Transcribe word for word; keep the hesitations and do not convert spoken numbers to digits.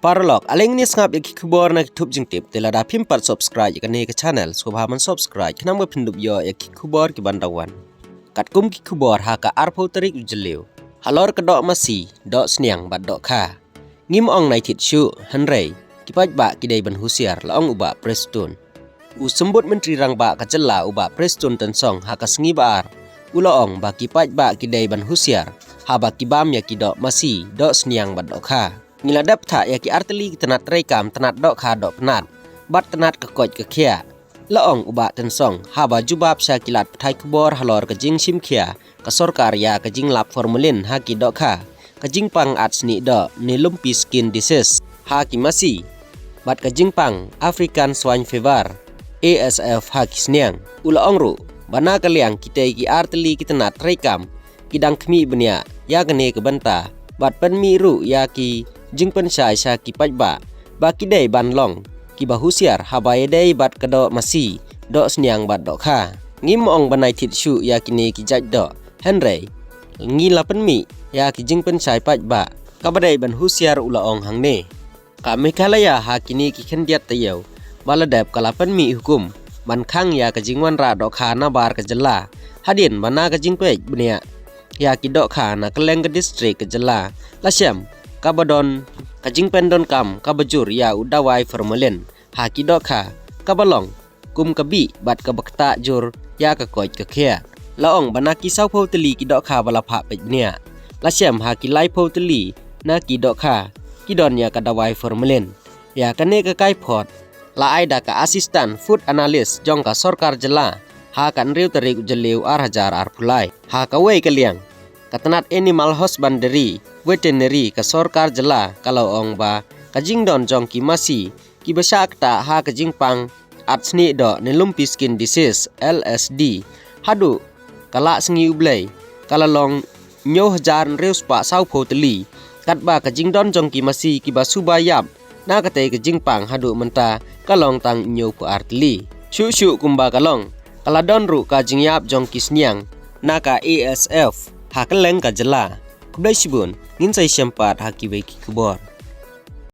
Paralok, ale ngin ïa sngap ïa ki khubor na ki thup jingtip, te lada phim pat subscribe ïa kane ka channel, sngewbha ban subscribe, khnang ba phin dup ïoh ïa ki khubor ki ban da wan. Katkum ki khubor ha ka arphew tarik u Jylliew, halor ka doh masi, doh sniang bad doh kha, ngim ong nai thied shuh, hynrei ki paidbah ki dei ban husiar, la ong u Bah Prestone. U Symbud Myntri Rangbah ka jylla u Bah Prestone Tynsong ha ka sngi ba ar, u la ong ba ki paidbah ki dei ban husiar haba ki bam ïa ki doh masi, doh sniang bad doh kha. Ngi la dep thah ïa ki artylli ki tnat treikam, tnat doh kha doh pnat bad tnat ka koit ka khiah, la ong u Bah Tynsong haba jubab sha ki lad pathai khubor halor ka jingshim khia ka sorkar ïa ka jinglap formalin ha ki doh kha, ka jingpang at snieh doh ne lumpy skin disease ha ki masi, bad ka jingpang African Swine Fever, A S F, ha ki sniang. U la ong ruh ba na ka liang kitei ki artylli ki tnat treikam ki dang khmih bniah ïa kane ka bynta bad pynmih ruh ïa ki jingpynshai sha ki paidbah ba ki dei ban long kiba husiar haba ïadei bad ka doh masi, doh sniang bad doh kha. Ngim ong ba nai thied shuh ïa kine ki jait doh, hynrei ngi la pynmih ïa ki jingpynshai paidbah kaba dei ban husiar, u la ong hangne. Ka Meghalaya ha kine ki khyndiat taïew ba la dep ka la pynmih hukum ban khang ïa ka jingwanrah doh kha nabar ka jylla, hadien ba na ka jingpeit bniah ïa ki doh kha na kylleng ka district ka jylla, la shem kaba don ka jingpyndonkam kaba jur ïa u dawai formalin ha ki doh kha, kaba long kum ka bih bad kaba ktah jur ïa ka koit ka khiah. La ong ba na ki sawphew tylli ki doh kha ba la phah peit bniah, la shem ha ki laiphew tylli na ki doh kha ki don ïa ka dawai formalin. Ïa kane ka kaiphod la ai da ka Assistant Food Analyst jong ka sorkar jylla ha ka hynriew tarik u Jylliew ar hajar arphew lai. Ha kawei ka liang, ka tnat Animal Husbandry Veterinary ka sorkar jylla ka la ong ba ka jingdon jong ki masi kiba shah ktah ha ka jingpang at snieh doh ne lumpy skin disease, L S D, haduh ka lah sngi U Blei ka la long hynñiew hajar hynriew spah sawphew tylli, katba ka jingdon jong ki masi kiba suba ïap na katei ka jingpang haduh mynta ka long tang hynñiewphew ar tylli. Shuh shuh kumba ka long, ka la don ruh ka jingïap jong ki sniang na ka A S F ha kylleng ka jylla. Khublei shibun, ngin sa ïashem pat ha kiwei ki khubor.